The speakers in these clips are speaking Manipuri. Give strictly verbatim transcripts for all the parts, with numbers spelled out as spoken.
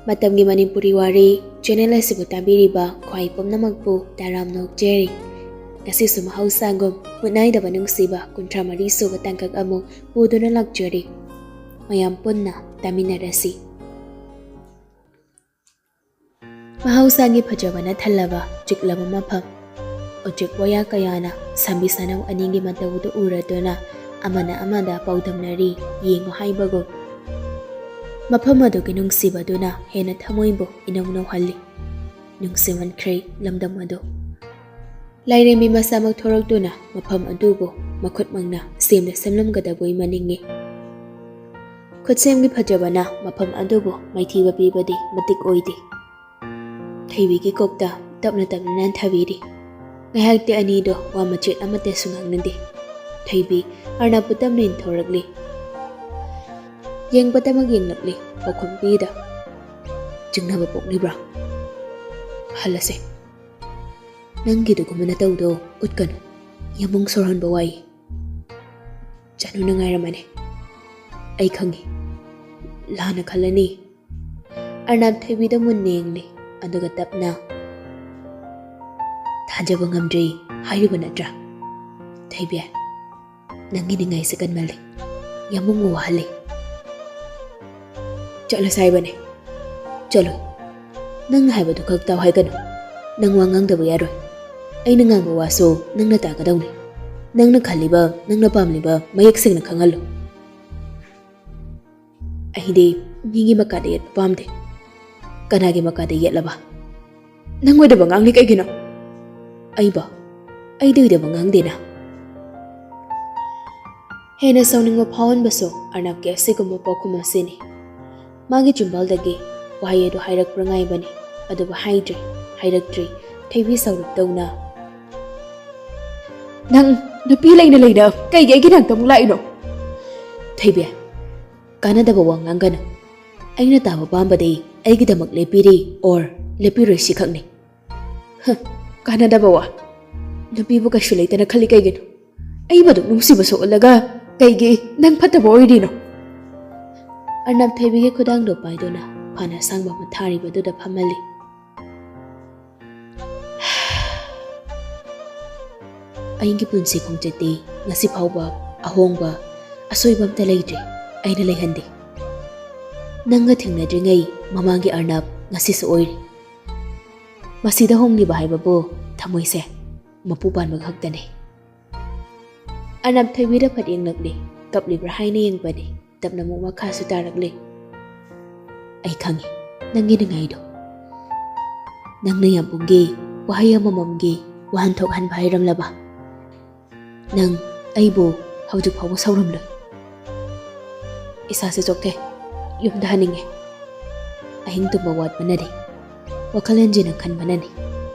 ꯃꯇꯝꯒꯤ ꯃꯅꯤꯄꯨꯔꯤ ꯋꯥꯔꯤ ꯆꯦꯅꯦꯜ ꯑꯁꯤꯕꯨ ꯇꯥꯕꯤꯔꯤꯕ ꯈ꯭ꯋꯥꯏ ꯄꯨꯝꯅꯃꯛꯄꯨ ꯇꯔꯥꯝꯅ ꯑꯣꯛꯆꯔꯤ꯫ ꯉꯁꯤꯁꯨ ꯃꯍꯧꯁꯥꯒꯨꯝ ꯃꯨꯠꯅꯥꯏꯗꯕ ꯅꯨꯡꯁꯤꯕ ꯀꯨꯟꯊ꯭ꯔꯥ ꯃꯔꯤ ꯁꯨꯕ ꯇꯥꯡꯀꯛ ꯑꯃꯨꯛ ꯄꯨꯗꯨꯅ ꯂꯥꯛꯆꯔꯤ꯫ ꯃꯌꯥꯝ ꯄꯨꯟꯅ ꯇꯥꯃꯤꯟꯅꯔꯁꯤ꯫ ꯃꯍꯧꯁꯥꯒꯤ ꯐꯖꯕꯅ ꯊꯜꯂꯕ ꯆꯤꯛꯂꯕ ꯃꯐꯝ꯫ ꯎꯆꯦꯛ ꯋꯥꯌꯥ ꯀꯌꯥꯅ ꯁꯥꯝꯕꯤ ꯁꯥꯅꯧ ꯑꯅꯤꯒꯤ ꯃꯇꯧꯗꯨ ꯎꯔꯗꯨꯅ ꯑꯃꯅ ꯑꯃꯗ ꯄꯥꯎꯗꯝꯅꯔꯤ, ꯌꯦꯡꯉꯨ ꯍꯥꯏꯕꯒꯨꯝ꯫ ꯃꯐꯝ ꯑꯗꯨꯒꯤ ꯅꯨꯡꯁꯤꯕꯗꯨꯅ ꯍꯦꯟꯅ ꯊꯃꯣꯏꯕꯨ ꯏꯅꯧ ꯅꯧꯍꯜꯂꯤ꯫ ꯅꯨꯡꯁꯤꯃꯟꯈ꯭ꯔꯦ ꯂꯝꯗꯝ ꯑꯗꯨ꯫ ꯂꯥꯏꯔꯦꯝꯕꯤ ꯃꯁꯥꯃꯛ ꯊꯣꯔꯛꯇꯨꯅ ꯃꯐꯝ ꯑꯗꯨꯕꯨ ꯃꯈꯨꯠꯃꯛꯅ ꯁꯦꯝꯅ ꯁꯦꯝꯂꯝꯒꯗꯕꯣꯏ ꯃꯅꯤꯡꯉꯤ꯫ ꯈꯨꯠꯁꯦꯝꯒꯤ ꯐꯖꯕꯅ ꯃꯐꯝ ꯑꯗꯨꯕꯨ ꯃꯥꯏꯊꯤꯕ ꯄꯤꯕꯗꯤ ꯃꯇꯤꯛ ꯑꯣꯏꯗꯦ꯫ ꯊꯣꯏꯕꯤꯒꯤ ꯀꯣꯛꯇ ꯇꯞꯅ ꯇꯞꯅ ꯅꯥꯟꯊꯕꯤꯔꯤ꯫ ꯉꯥꯏꯍꯥꯛꯇꯤ ꯑꯅꯤꯗꯣ ꯋꯥ ꯃꯆꯦꯠ ꯑꯃꯠꯇꯁꯨ ꯉꯥꯡꯅꯗꯦ꯫ ꯊꯣꯏꯕꯤ ꯑꯔꯅꯕꯄꯨ ꯇꯞꯅ ꯏꯟꯊꯣꯔꯛꯂꯤ꯫ ꯌꯦꯡꯕꯇꯃꯛ ꯌꯦꯡꯂꯛꯂꯤ ꯄꯥꯎꯈꯨꯝ ꯄꯤꯗ꯫ ꯆꯤꯡꯅꯕ ꯄꯣꯛꯂꯤꯕ꯭ꯔꯥ? ꯍꯜꯂꯁꯦ꯫ ꯅꯪꯒꯤꯗꯨꯒꯨꯝꯕ ꯅꯇꯧꯗꯣ ꯎꯠꯀꯅꯨ꯫ ꯌꯥꯝꯕꯨꯡ ꯁꯣꯔꯍꯣꯟꯕ ꯋꯥꯏ꯫ ꯆꯅꯨꯅ ꯉꯥꯏꯔꯝꯃꯅꯤ꯫ ꯑꯩ ꯈꯪꯉꯤ꯫ ꯂꯥꯟꯅ ꯈꯜꯂꯅꯤ꯫ ꯑꯔꯅꯕ ꯊꯣꯏꯕꯤꯗ ꯃꯨꯟꯅ ꯌꯦꯡꯂꯤ, ꯑꯗꯨꯒ ꯇꯞꯅ, "ꯊꯥꯖꯕ ꯉꯝꯗ꯭ꯔꯤ ꯍꯥꯏꯔꯤꯕ ꯅꯠꯇ꯭ꯔꯥ? ꯊꯣꯏꯕꯤ, ꯅꯪꯒꯤ ꯅꯤꯡꯉꯥꯏꯁꯦ ꯀꯟꯃꯜꯂꯤ꯫ ꯌꯥꯝꯕꯨꯡꯕꯨ ꯋꯥꯍꯜꯂꯤ꯫ ꯆꯠꯂꯁꯦ ꯍꯥꯏꯕꯅꯦ꯫ ꯆꯠꯂꯣ꯫ ꯅꯪꯅ ꯍꯥꯏꯕꯗꯨ ꯈꯛ ꯇꯥꯎ ꯍꯥꯏꯒꯅꯨ꯫ ꯅꯪ ꯋꯥ ꯉꯥꯡꯗꯕ ꯌꯥꯔꯣꯏ꯫ ꯑꯩꯅ ꯉꯥꯡꯕ ꯋꯥꯁꯨ ꯅꯪꯅ ꯇꯥꯒꯗꯧꯅꯤ꯫ ꯅꯪꯅ ꯈꯜꯂꯤꯕ, ꯅꯪꯅ ꯄꯥꯝꯂꯤꯕ ꯃꯌꯦꯛ ꯁꯦꯡꯅ ꯈꯪꯍꯜꯂꯨ꯫ ꯑꯩꯗꯤ ꯃꯤꯒꯤ ꯃꯀꯥꯗ ꯌꯦꯠꯄ ꯄꯥꯝꯗꯦ꯫ ꯀꯅꯥꯒꯤ ꯃꯀꯥꯗ ꯌꯦꯠꯂꯕ? ꯅꯪ ꯑꯣꯏꯗꯕ ꯉꯥꯡꯂꯤ ꯀꯩꯒꯤꯅꯣ? ꯑꯩꯕꯣ? ꯑꯩꯗꯤ ꯑꯣꯏꯗꯕ ꯉꯥꯡꯗꯦꯅ꯫ ꯍꯦꯟꯅ ꯁꯥꯎꯅꯤꯡꯕ ꯐꯥꯎꯍꯟꯕꯁꯨ ꯑꯔꯅꯕꯀꯤ ꯑꯁꯤꯒꯨꯝꯕ ꯄꯥꯎꯈꯨꯝ ꯑꯁꯤꯅꯤ꯫ ꯃꯥꯒꯤ ꯆꯤꯝꯕꯥꯜꯗꯒꯤ ꯋꯥꯍꯩ ꯑꯗꯨ ꯍꯥꯏꯔꯛꯄ꯭ꯔꯥ ꯉꯥꯏꯕꯅꯤ, ꯑꯗꯨꯕꯨ ꯍꯥꯏꯗ꯭ꯔꯤ, ꯍꯥꯏꯔꯛꯇ꯭ꯔꯤ꯫ ꯊꯣꯏꯕꯤ ꯁꯥꯎꯔꯞ ꯇꯧꯅ, "ꯅꯪ ꯅꯨꯄꯤ ꯂꯩꯅ ꯂꯩꯅ ꯀꯩꯒꯤ ꯑꯩꯒꯤ ꯅꯥꯛꯇ ꯑꯃꯨꯛ ꯂꯥꯛꯏꯅꯣ?" ꯊꯣꯏꯕꯤ, ꯀꯥꯟꯅꯗꯕ ꯋꯥ ꯉꯥꯡꯒꯅꯨ꯫ ꯑꯩꯅ ꯇꯥꯕ ꯄꯥꯝꯕꯗꯤ ꯑꯩꯒꯤꯗꯃꯛ ꯂꯦꯞꯄꯤꯔꯤ or ꯂꯦꯞꯄꯤꯔꯣꯏ ꯁꯤꯈꯛꯅꯤ꯫ ꯍ, ꯀꯥꯟꯅꯗꯕ ꯋꯥ꯫ ꯅꯨꯄꯤꯕꯨ ꯀꯩꯁꯨ ꯂꯩꯇꯅ ꯈꯜꯂꯤ ꯀꯩꯒꯤꯅꯣ? ꯑꯩꯕꯨ ꯑꯗꯨꯛ ꯅꯨꯡꯁꯤꯕ ꯁꯣꯛꯍꯜꯂꯒ ꯀꯩꯒꯤ ꯅꯪ ꯐꯠꯇꯕ ꯑꯣꯏꯔꯤꯅꯣ? ꯑꯔꯅꯕ ꯊꯣꯏꯕꯤꯒꯤ ꯈꯨꯗꯥꯡꯗꯣ ꯄꯥꯏꯗꯨꯅ ꯐꯥꯟ ꯑꯁꯥꯡꯕ ꯑꯃ ꯊꯥꯔꯤꯕꯗꯨꯗ ꯐꯝꯍꯜꯂꯤ꯫ ꯑꯩꯒꯤ ꯄꯨꯟꯁꯤ ꯈꯣꯡꯆꯠꯇꯤ ꯉꯁꯤ ꯐꯥꯎꯕ ꯑꯍꯣꯡꯕ, ꯑꯁꯣꯏꯕ ꯑꯝꯇ ꯂꯩꯇ꯭ꯔꯤ꯫ ꯑꯩꯅ ꯂꯩꯍꯟꯗꯦ꯫ ꯅꯪꯒ ꯊꯦꯡꯅꯗ꯭ꯔꯤꯉꯩ ꯃꯃꯥꯡꯒꯤ ꯑꯔꯅꯕ ꯉꯁꯤꯁꯨ ꯑꯣꯏꯔꯤ꯫ ꯃꯁꯤꯗ ꯍꯣꯡꯂꯤꯕ ꯍꯥꯏꯕꯕꯨ ꯊꯃꯣꯏꯁꯦ ꯃꯄꯨ ꯄꯥꯟꯕ ꯈꯛꯇꯅꯤ꯫ ꯑꯔꯅꯕ ꯊꯣꯏꯕꯤꯗ ꯐꯠ ꯌꯦꯡꯂꯛꯂꯤ꯫ ꯀꯞꯂꯤꯕ꯭ꯔꯥ ꯍꯥꯏꯅ ꯌꯦꯡꯕꯅꯤ꯫ ꯇꯞꯅ ꯑꯃꯨꯛ ꯃꯈꯥꯁꯨ ꯇꯥꯔꯛꯂꯤ꯫ ꯑꯩ ꯈꯪꯉꯤ ꯅꯪꯒꯤ ꯅꯤꯡꯉꯥꯏꯗꯣ꯫ ꯅꯪꯅ ꯌꯥꯝꯕꯨꯡꯒꯤ ꯋꯥꯍꯩ ꯑꯃꯃꯝꯒꯤ ꯋꯥꯍꯟꯊꯣꯛ ꯍꯟꯕ ꯍꯥꯏꯔꯝꯂꯕ? ꯅꯪ ꯑꯩꯕꯨ ꯍꯧꯖꯤꯛ ꯐꯥꯎꯕ ꯁꯧꯔꯝꯂꯣꯏ꯫ ꯏꯁꯥꯁꯦ ꯆꯣꯛꯊꯩ꯫ ꯌꯨꯝꯗ ꯍꯟꯅꯤꯡꯉꯦ꯫ ꯑꯍꯤꯡ ꯇꯨꯝꯕ ꯋꯥꯠꯄꯅꯅꯤ꯫ ꯋꯥꯈꯜ ꯍꯦꯟꯖꯤꯟꯅ ꯈꯟꯕꯅꯅꯤ꯫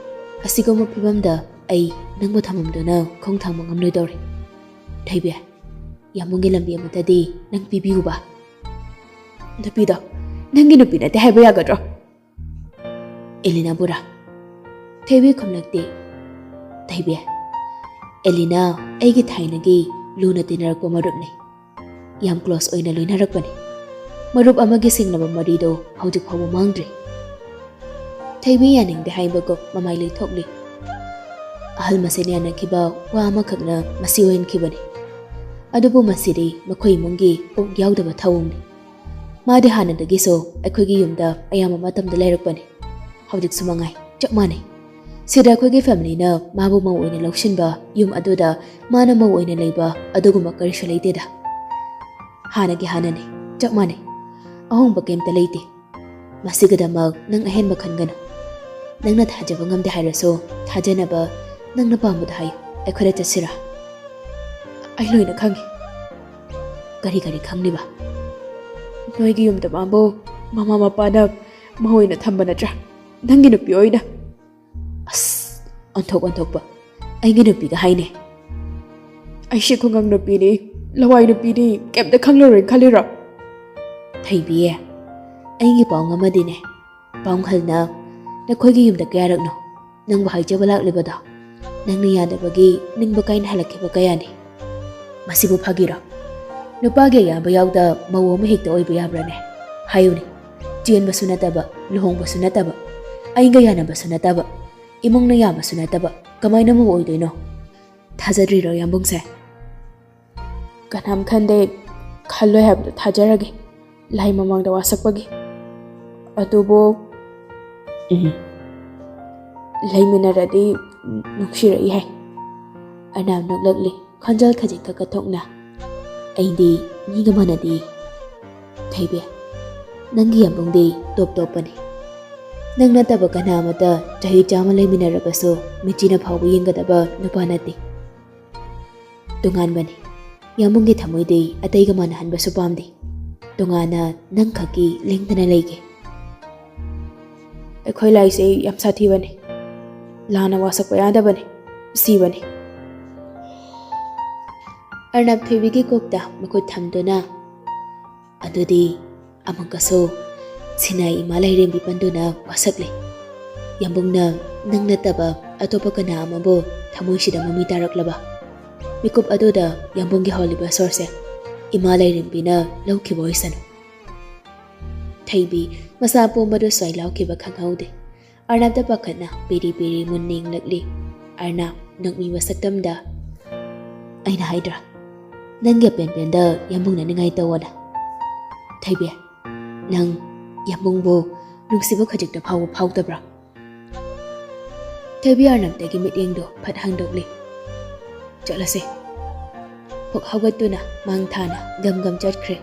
ꯑꯁꯤꯒꯨꯝꯕ ꯐꯤꯕꯝꯗ ꯑꯩ ꯅꯪꯕꯨ ꯊꯝꯃꯝꯗꯨꯅ ꯈꯣꯡ ꯊꯥꯡꯕ ꯉꯝꯂꯣꯏꯗꯧꯔꯦ꯫ ꯊꯣꯏꯕꯤ, ꯌꯥꯝꯕꯨꯡꯒꯤ ꯂꯝꯕꯤ ꯑꯃꯠꯇꯗꯤ ꯅꯪ ꯄꯤꯕꯤꯌꯨꯕ꯫ ꯅꯨꯄꯤꯗꯣ ꯅꯪꯒꯤ ꯅꯨꯄꯤ ꯅꯠꯇꯦ ꯍꯥꯏꯕ ꯌꯥꯒꯗ꯭ꯔꯣ? ꯑꯦꯂꯤꯅꯥꯕꯨꯔꯥ? ꯊꯣꯏꯕꯤ ꯈꯨꯝꯂꯛꯇꯦ꯫ ꯊꯣꯏꯕꯤ, ꯑꯦꯂꯤꯅꯥ ꯑꯩꯒꯤ ꯊꯥꯏꯅꯒꯤ ꯂꯨꯅ ꯇꯤꯟꯅꯔꯛꯄ ꯃꯔꯨꯞꯅꯤ꯫ ꯌꯥꯝ ꯀ꯭ꯂꯣꯁ ꯑꯣꯏꯅ ꯂꯣꯏꯅꯔꯛꯄꯅꯤ꯫ ꯃꯔꯨꯞ ꯑꯃꯒꯤ ꯁꯦꯡꯂꯕ ꯃꯔꯤꯗꯣ ꯍꯧꯖꯤꯛ ꯐꯥꯎꯕ ꯃꯥꯡꯗ꯭ꯔꯤ꯫ ꯊꯣꯏꯕꯤ ꯌꯥꯅꯤꯡꯗꯦ ꯍꯥꯏꯕꯒꯨꯝ ꯃꯃꯥꯏ ꯂꯩꯊꯣꯛꯂꯤ꯫ ꯑꯍꯜ ꯃꯁꯦꯟ ꯌꯥꯅꯈꯤꯕ ꯋꯥ ꯑꯃꯈꯛꯅ ꯃꯁꯤ ꯑꯣꯏꯍꯟꯈꯤꯕꯅꯤ꯫ ꯑꯗꯨꯕꯨ ꯃꯁꯤꯗꯤ ꯃꯈꯣꯏ ꯏꯃꯨꯡꯒꯤ ꯀꯣꯛ ꯌꯥꯎꯗꯕ ꯊꯧꯑꯣꯡꯅꯤ꯫ ꯃꯥꯗꯤ ꯍꯥꯟꯅꯗꯒꯤꯁꯨ ꯑꯩꯈꯣꯏꯒꯤ ꯌꯨꯝꯗ ꯑꯌꯥꯝꯕ ꯃꯇꯝꯗ ꯂꯩꯔꯛꯄꯅꯤ꯫ ꯍꯧꯖꯤꯛꯁꯨ ꯃꯉꯥꯏ, ꯆꯞ ꯃꯥꯟꯅꯩ꯫ ꯁꯤꯗ ꯑꯩꯈꯣꯏꯒꯤ ꯐꯦꯃꯤꯂꯤꯅ ꯃꯥꯕꯨ ꯃꯧ ꯑꯣꯏꯅ ꯂꯧꯁꯤꯟꯕ, ꯌꯨꯝ ꯑꯗꯨꯗ ꯃꯥꯅ ꯃꯧ ꯑꯣꯏꯅ ꯂꯩꯕ ꯑꯗꯨꯒꯨꯝꯕ ꯀꯔꯤꯁꯨ ꯂꯩꯇꯦꯗ꯫ ꯍꯥꯟꯅꯒꯤ ꯍꯥꯟꯅꯅꯤ, ꯆꯞ ꯃꯥꯟꯅꯩ꯫ ꯑꯍꯣꯡꯕ ꯀꯩꯝꯇ ꯂꯩꯇꯦ꯫ ꯃꯁꯤꯒꯤꯗꯃꯛ ꯅꯪ ꯑꯍꯦꯟꯕ ꯈꯟꯒꯅꯨ꯫ ꯅꯪꯅ ꯊꯥꯖꯕ ꯉꯝꯗꯦ ꯍꯥꯏꯔꯁꯨ ꯊꯥꯖꯅꯕ ꯅꯪꯅ ꯄꯥꯝꯕꯗꯣ ꯍꯥꯏꯌꯨ꯫ ꯑꯩꯈꯣꯏꯗ ꯆꯠꯁꯤꯔꯥ? ꯑꯩ ꯂꯣꯏꯅ ꯈꯪꯉꯤ꯫ ꯀꯔꯤ ꯀꯔꯤ ꯈꯪꯂꯤꯕ? ꯅꯣꯏꯒꯤ ꯌꯨꯝꯗ ꯃꯥꯕꯨ ꯃꯃꯥ ꯃꯄꯥꯅ ꯃꯧ ꯑꯣꯏꯅ ꯊꯝꯕ ꯅꯠꯇ꯭ꯔꯥ? ꯅꯪꯒꯤ ꯅꯨꯄꯤ ꯑꯣꯏꯅ? ꯑꯁ, ꯑꯣꯟꯊꯣꯛ ꯑꯣꯟꯊꯣꯛꯄ꯫ ꯑꯩꯒꯤ ꯅꯨꯄꯤꯒ ꯍꯥꯏꯅꯦ꯫ ꯑꯩꯁꯦ ꯈꯨꯡꯒꯪ ꯅꯨꯄꯤꯅꯤ, ꯂꯋꯥꯏ ꯅꯨꯄꯤꯅꯤ, ꯀꯩꯝꯇ ꯈꯪꯂꯔꯣꯏ ꯈꯜꯂꯤꯔꯣ? ꯊꯣꯏꯕꯤ, ꯑꯩꯒꯤ ꯄꯥꯎ ꯑꯃꯗꯤꯅꯦ꯫ ꯄꯥꯎꯍꯜꯅ ꯅꯈꯣꯏꯒꯤ ꯌꯨꯝꯗ ꯀꯌꯥꯔꯛꯅꯣ ꯅꯪꯕꯨ ꯍꯥꯏꯖꯕ ꯂꯥꯛꯂꯤꯕꯗꯣ? ꯅꯪꯅ ꯌꯥꯗꯕꯒꯤ ꯅꯤꯡꯕ ꯀꯥꯏꯅ ꯍꯜꯂꯛꯈꯤꯕ ꯀꯌꯥꯅꯤ꯫ ꯃꯁꯤꯕꯨ ꯐꯥꯒꯤꯔꯣ? ꯅꯨꯄꯥꯒꯤ ꯑꯌꯥꯕ ꯌꯥꯎꯗ ꯃꯧ ꯑꯃ ꯍꯦꯛꯇ ꯑꯣꯏꯕ ꯌꯥꯕ꯭ꯔꯥꯅꯦ? ꯍꯥꯏꯌꯨꯅꯦ꯫ ꯆꯦꯟꯕꯁꯨ ꯅꯠꯇꯕ, ꯂꯨꯍꯣꯡꯕꯁꯨ ꯅꯠꯇꯕ, ꯑꯩꯒ ꯌꯥꯅꯕꯁꯨ ꯅꯠꯇꯕ, ꯏꯃꯨꯡꯅ ꯌꯥꯕꯁꯨ ꯅꯠꯇꯕ, ꯀꯃꯥꯏꯅ ꯃꯧ ꯑꯣꯏꯗꯣꯏꯅꯣ? ꯊꯥꯖꯗ꯭ꯔꯤꯔꯣ ꯏꯌꯥꯝꯕꯨꯡꯁꯦ? ꯀꯅꯥꯝ ꯈꯟꯗꯦ, ꯈꯜꯂꯣꯏ ꯍꯥꯏꯕꯗꯣ ꯊꯥꯖꯔꯒꯦ꯫ ꯂꯥꯏ ꯃꯃꯥꯡꯗ ꯋꯥꯁꯛꯄꯒꯤ꯫ ꯑꯗꯨꯕꯨ, ꯎꯝ, ꯂꯩꯃꯤꯟꯅꯔꯗꯤ ꯅꯨꯡꯁꯤꯔꯛꯏ ꯍꯥꯏ꯫ ꯑꯔꯅꯥꯞ ꯅꯣꯛꯂꯛꯂꯤ, ꯈꯣꯟꯖꯦꯜ ꯈꯖꯤꯛ ꯈꯛ ꯀꯠꯊꯣꯛꯅ꯫ ꯑꯩꯗꯤ ꯃꯤꯒ ꯃꯥꯟꯅꯗꯦ꯫ ꯊꯣꯏꯕꯤ, ꯅꯪꯒꯤ ꯌꯥꯝꯕꯨꯡꯗꯤ ꯇꯣꯞ ꯇꯣꯞꯄꯅꯤ꯫ ꯅꯪ ꯅꯠꯇꯕ ꯀꯅꯥ ꯑꯃꯠꯇ ꯆꯍꯤ ꯆꯥꯝꯃ ꯂꯩꯃꯤꯟꯅꯔꯕꯁꯨ ꯃꯤꯠꯆꯤꯅ ꯐꯥꯎꯕ ꯌꯦꯡꯒꯗꯕ ꯅꯨꯄꯥ ꯅꯠꯇꯦ꯫ ꯇꯣꯉꯥꯟꯕꯅꯤ꯫ ꯌꯥꯝꯕꯨꯡꯒꯤ ꯊꯃꯣꯏꯗꯤ ꯑꯇꯩꯒ ꯃꯥꯟꯅꯍꯟꯕꯁꯨ ꯄꯥꯝꯗꯦ꯫ ꯇꯣꯉꯥꯟꯅ ꯅꯪ ꯈꯛꯀꯤ ꯂꯦꯡꯗꯅ ꯂꯩꯒꯦ꯫ ꯑꯩꯈꯣꯏ ꯂꯥꯏꯁꯦ ꯌꯥꯝ ꯁꯥꯊꯤꯕꯅꯤ꯫ ꯂꯥꯟꯅ ꯋꯥꯁꯛꯄ ꯌꯥꯗꯕꯅꯤ꯫ ꯁꯤꯕꯅꯤ꯫ ꯑꯔꯅꯥꯞ ꯊꯣꯏꯕꯤꯒꯤ ꯀꯣꯛꯇ ꯃꯈꯨꯠ ꯊꯝꯗꯨꯅ, ꯑꯗꯨꯗꯤ ꯑꯃꯨꯛꯀꯁꯨ ꯁꯤꯅꯥꯏ ꯏꯃꯥ ꯂꯥꯏꯔꯦꯝꯕꯤ ꯄꯟꯗꯨꯅ ꯋꯥꯁꯛꯂꯦ꯫ ꯌꯥꯝꯕꯨꯡꯅ ꯅꯪ ꯅꯠꯇꯕ ꯑꯇꯣꯞꯄ ꯀꯅꯥ ꯑꯃꯕꯨ ꯊꯃꯣꯏꯁꯤꯗ ꯃꯃꯤ ꯇꯥꯔꯛꯂꯕ? ꯃꯤꯀꯨꯞ ꯑꯗꯨꯗ ꯌꯥꯝꯕꯨꯡꯒꯤ ꯍꯧꯂꯤꯕ ꯁꯣꯔꯁꯦ ꯏꯃꯥ ꯂꯥꯏꯔꯦꯝꯕꯤꯅ ꯂꯧꯈꯤꯕ ꯑꯣꯏꯁꯅꯨ꯫ ꯊꯣꯏꯕꯤ ꯃꯁꯥ ꯄꯣꯝꯕꯗꯨ ꯁ꯭ꯋꯥꯏ ꯂꯥꯎꯈꯤꯕ ꯈꯪꯍꯧꯗꯦ꯫ ꯑꯔꯅꯥꯞꯇ ꯄꯥꯈꯠꯅ ꯄꯤꯔꯤ ꯄꯤꯔꯤ ꯃꯨꯟꯅ ꯌꯦꯡꯂꯛꯂꯤ꯫ ꯑꯔꯅꯥꯞ ꯅꯣꯛꯃꯤꯕ ꯁꯛꯇꯝꯗ, "ꯑꯩꯅ ꯍꯥꯏꯗ꯭ꯔꯥ, ꯅꯪꯒꯤ ꯑꯄꯦꯟ ꯄꯦꯟꯗ ꯌꯥꯝꯕꯨꯡꯅ ꯅꯤꯡꯉꯥꯏ ꯇꯧꯑꯣꯅ꯫ ꯊꯣꯏꯕꯤ, ꯅꯪ ꯌꯥꯝꯕꯨꯡꯕꯨ ꯅꯨꯡꯁꯤꯕ ꯈꯖꯤꯛꯇ ꯐꯥꯎꯕ ꯐꯥꯎꯗꯕ꯭ꯔꯥ?" ꯊꯣꯏꯕꯤ ꯑꯔꯅꯥꯞꯇꯒꯤ ꯃꯤꯠꯌꯦꯡꯗꯨ ꯐꯠ ꯍꯥꯡꯗꯣꯛꯂꯤ꯫ "ꯆꯠꯂꯁꯦ꯫" ꯐꯨꯛ ꯍꯧꯒꯠꯇꯨꯅ ꯃꯥꯡ ꯊꯥꯅ ꯒꯝ ꯒꯝ ꯆꯠꯈ꯭ꯔꯦ꯫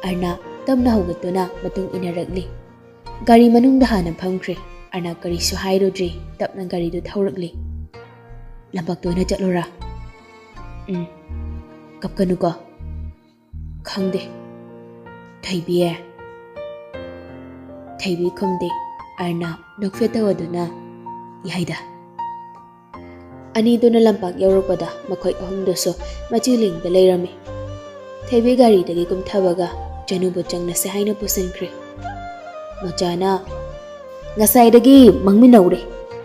ꯑꯔꯅꯥꯞ ꯇꯞꯅ ꯍꯧꯒꯠꯇꯨꯅ ꯃꯇꯨꯡ ꯏꯟꯅꯔꯛꯂꯤ꯫ ꯒꯥꯔꯤ ꯃꯅꯨꯡꯗ ꯍꯥꯟꯅ ꯐꯝꯈ꯭ꯔꯦ꯫ ꯑꯔꯅꯥꯞ ꯀꯔꯤꯁꯨ ꯍꯥꯏꯔꯨꯗ꯭ꯔꯤ, ꯇꯞꯅ ꯒꯥꯔꯤꯗꯨ ꯊꯧꯔꯛꯂꯤ꯫ "ꯂꯝꯄꯥꯛꯇ ꯑꯣꯏꯅ ꯆꯠꯂꯨꯔꯥ?" "ꯎꯝ, ꯀꯞꯀꯅꯨꯀꯣ꯫" "ꯈꯪꯗꯦ꯫ ꯊꯣꯏꯕꯤ?" ꯊꯣꯏꯕꯤ ꯈꯨꯝꯗꯦ꯫ ꯑꯔꯅꯥꯞ ꯅꯣꯛꯐꯦꯠ ꯇꯧꯗꯨꯅ, "ꯌꯥꯏꯗ꯫" ꯑꯅꯤꯗꯨꯅ ꯂꯝꯄꯥꯛ ꯌꯧꯔꯛꯄꯗ ꯃꯈꯣꯏ ꯑꯍꯨꯝꯗꯨꯁꯨ ꯃꯆꯤ ꯂꯦꯡꯗ ꯂꯩꯔꯝꯃꯤ꯫ ꯊꯣꯏꯕꯤ ꯒꯥꯔꯤꯗꯒꯤ ꯀꯨꯝꯊꯕꯒ ꯆꯅꯨꯕꯨ ꯆꯪꯂꯁꯦ ꯍꯥꯏꯅ ꯄꯨꯁꯤꯟꯈ꯭ꯔꯦ꯫ ꯃꯣꯆꯥꯅ, "ꯉꯁꯥꯏꯗꯒꯤ ꯃꯪꯃꯤꯟꯅꯧꯔꯦ,